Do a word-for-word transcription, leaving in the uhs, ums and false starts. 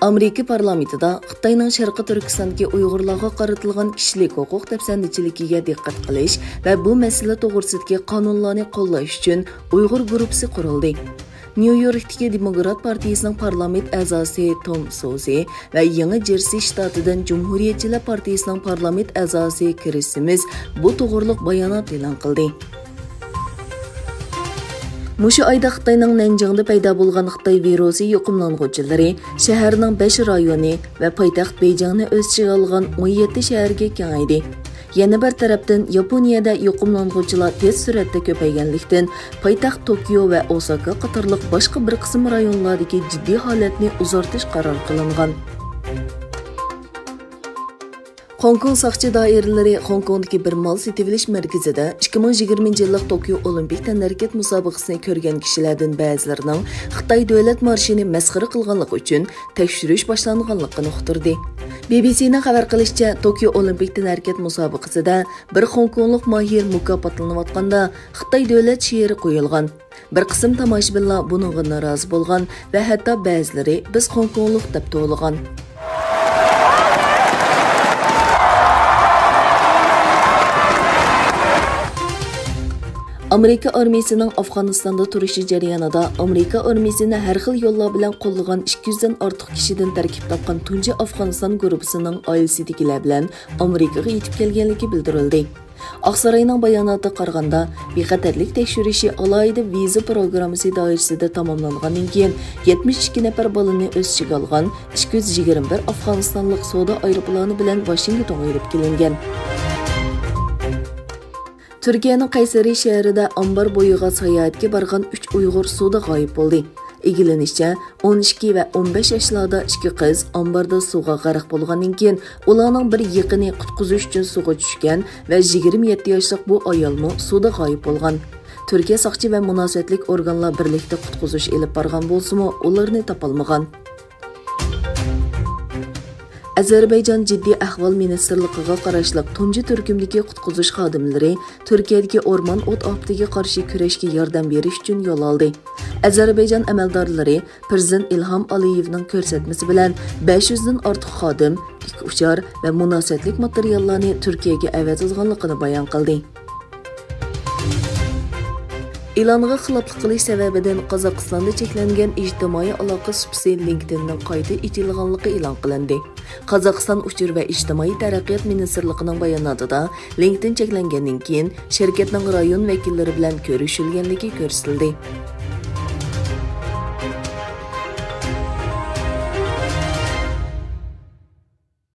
ئامېرىكا پارلامېنتىدا خىتاينىڭ شەرقىي تۈركىستاندىكى ئۇيغۇرلارغا قارىتىلغان كىشىلىك ھوقۇق دەپسەندىچىلىكىگە دىققەت قىلىش ۋە بۇ مەسىلە توغرىسىدىكى قانۇنلارنى قوللاش ئۈچۈن ئۇيغۇر گۇرۇپپىسى قۇرۇلدى. نيۇ يوركتىكى دېموكرات پارتىيىسىنىڭ پارلامېنت ئەزاسى توم سوزى ۋە يېڭى جېرسى شتاتىدىن جۇمھۇرىيەتچىلەر پارتىيىسىنىڭ پارلامېنت ئەزاسى كرىس سىمىز بۇ توغرىلىق بايانات ئېلان قىلدى. مۇشۇ ئايدا خىتاينىڭ نەنجىڭدە پەيدا بولغان خىتاي ۋىرۇسى يۇقۇملانغۇچىلىرى شەھەرنىڭ بەش رايونى ۋە پايتەخت بېيجىڭنى ئۆز ئىچىگە ئالغان ئون يەتتە شەھەرگە كېڭەيدى. يەنە بىر تەرەپتىن، ياپونىيەدە يۇقۇملانغۇچىلار تېز سۈرئەتتە كۆپەيگەنلىكتىن، پايتەخت توكيو ۋە ئوساكا قاتارلىق باشقا بىر قىسىم رايونلاردىكى جىددىي ھالەتنى ئۇزارتىش قارار قىلىنغان. خوڭكوڭ ساقچى دائىرىلىرى خوڭكوڭدىكى بىر مال سېتىۋېلىش مەركىزىدە ئىككى مىڭ يىگىرمىنچى يىللىق توكيو ئولىمپىك تەنھەرىكەت مۇسابىقىسىنى كۆرگەن كىشىلەردىن بەزىلىرىنىڭ خىتاي دۆلەت مارشىنى مەسخىرە قىلغانلىقى ئۈچۈن تەكشۈرۈش باشلانغانلىقىنى ئۇقتۇردى. بى بى سىنىڭ خەۋەر قىلىشىچە، توكيو ئولىمپىك تەنھەرىكەت مۇسابىقىسىدا بىر خوڭكوڭلۇق ماھىر مۇكاپاتلىنىۋاتقاندا، خىتاي دۆلەت شېئىرى قويۇلغان. بىر قىسىم تاماشىبىنلار بۇنىڭغا نارازى بولغان ۋە ھەتتا بەزىلىرى «بىز خوڭكوڭلۇق» دەپ توۋلىغان. ئامېرىكا ئارمىيىسىنىڭ ئافغانىستاندا تۇرۇشى جەريانىدا ئامېرىكا ئارمىيىسىنى ھەر خىل يوللار بىلەن قوللىغان ئىككى يۈزدىن ئارتۇق كىشىدىن تەركىب تاپقان تۇنجى ئافغانىستان گۇرۇپپىسىنىڭ ئائىلىسىدىكىلەر بىلەن ئامېرىكىغا يېتىپ كەلگەنلىكى بىلدۈرۈلدى. ئاقساراينىڭ باياناتىغا قارىغاندا، بىخەتەرلىك تەكشۈرۈشى ئالاھىدە ۋىزا پروگراممىسى دائىرىسىدە تاماملانغاندىن كېيىن، يەتمىش ئىككى نەپەر بالىنى ئۆز ئىچىگە ئالغان ئىككى يۈز يىگىرمە بىر ئافغانىستانلىق سودا ئايروپىلانى بىلەن ۋاشىنگتونغا ئېلىپ كېلىنگەن. تۈركىيەنىڭ قەيسەرى شەھىرىدە ئامبار بويىغا ساياھەتكە بارغان ئۈچ ئۇيغۇر سۇدا غايىب بولدى. ئىگىلىنىشىچە، ئون ئىككى ۋە ئون بەش ياشلاردا ئىككى قىز ئامباردا سۇغا غەرق بولغاندىن كېيىن، ئۇلارنىڭ بىر يېقىنى قۇتقۇزۇش ئۈچۈن سۇغا چۈشكەن ۋە يىگىرمە يەتتە ياشلىق بۇ ئايالمۇ سۇدا غايىب بولغان. تۈركىيە ساقچى ۋە مۇناسىۋەتلىك ئورگانلار بىرلىكتە قۇتقۇزۇش ئېلىپ بارغان بولسىمۇ، ئۇلارنى تاپالمىغان. ئەزەربەيجان جىددىي ئەھۋال مىنىستىرلىقىغا قاراشلىق تۇنجى تۈركۈمدىكى قۇتقۇزۇش خادىملىرى تۈركىيەدىكى ئورمان ئوت ئاپىتىگە قارشى كۈرەشكە ياردەم بېرىش ئۈچۈن يول ئالدى. ئەزەربەيجان ئەمەلدارلىرى پىرېزىدېنت ئىلھام ئالىيېۋنىڭ كۆرسەتمىسى بىلەن بەش يۈزدىن ئارتۇق خادىم، ئىككى ئۇچار ۋە مۇناسىۋەتلىك ماتېرىياللارنى تۈركىيەگە ئەۋەتىدىغانلىقىنى بايان قىلدى. ئېلانغا خىلاپلىق قىلىش سەۋەبىدىن قازاقىستاندا چەكلەنگەن ئىجتىمائىي ئالاقە سۇپىسى لىنكدىننىڭ قايتا ئېچىلغانلىقى ئېلان قىلىندى. قازاقىستان ئۇچۇر ۋە ئىجتىمائىي تەرەققىيات مىنىستىرلىقىنىڭ باياناتىدا، لىنكدىن چەكلەنگەندىن كېيىن شىركەتنىڭ رايون ۋەكىللىرى بىلەن كۆرۈشۈلگەنلىكى كۆرسىتىلدى.